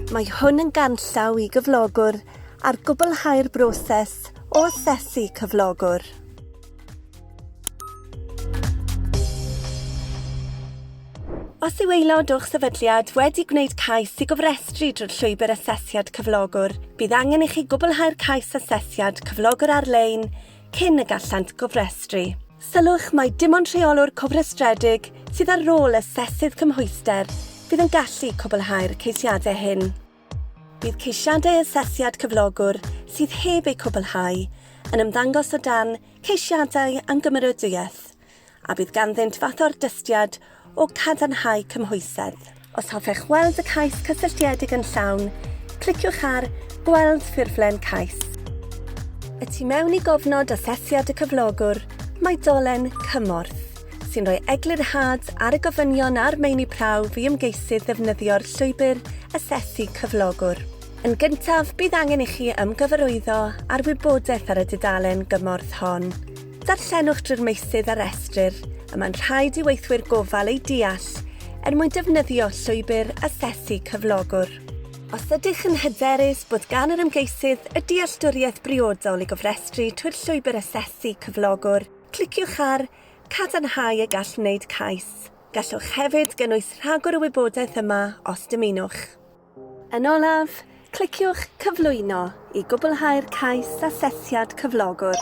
Mae hwn yn ganllaw i gyflogwr ar gwblhau'r broses o asesu cyflogwr. Os yw aelod o'ch sefydliad wedi gwneud cais i gofrestru drwy'r llwybr asesiad cyflogwr, bydd angen i chi gwblhau'r cais asesiad cyflogwr ar-lein cyn y gallant gofrestru. Sylwch mai dim ond rheolwr cofrestredig sydd â rôl asesydd cymhwyster fydd yn gallu cwblhau'r ceisiadau hyn. Bydd ceisiadau asesiad cyflogwr sydd heb eu cwblhau yn ymddangos o dan Ceisiadau am Gymeradwyaeth a bydd ganddynt fath o ardystiad o cadarnhau cymhwysedd. Os hoffech weld y cais cysylltiedig yn llawn, cliciwch ar Gweld ffurflen cais. Y tu mewn i gofnod asesiad y cyflogwr, mae dolen Cymorth, sy'n rhoi eglurhad ar y gofynion a'r meini prawf i ymgeisydd ddefnyddio'r llwybr asesu cyflogwr. Yn gyntaf, bydd angen i chi ymgyfarwyddo â'r wybodaeth ar y dudalen gymorth hon. Darllenwch drwy'r meysydd a restrir y mae'n rhaid i weithwyr gofal eu deall er mwyn defnyddio llwybr asesu cyflogwr. Os ydych yn hyderus bod gan yr ymgeisydd y dealltwriaeth briodol i gofrestru trwy'r llwybr asesu cyflogwr, cliciwch ar 'Cadarnhau y gall wneud cais'. Gallwch hefyd gynnwys rhagor o wybodaeth yma os dymunwch. Yn olaf, cliciwch 'Cyflwyno' i gwblhau'r cais asesiad cyflogwr.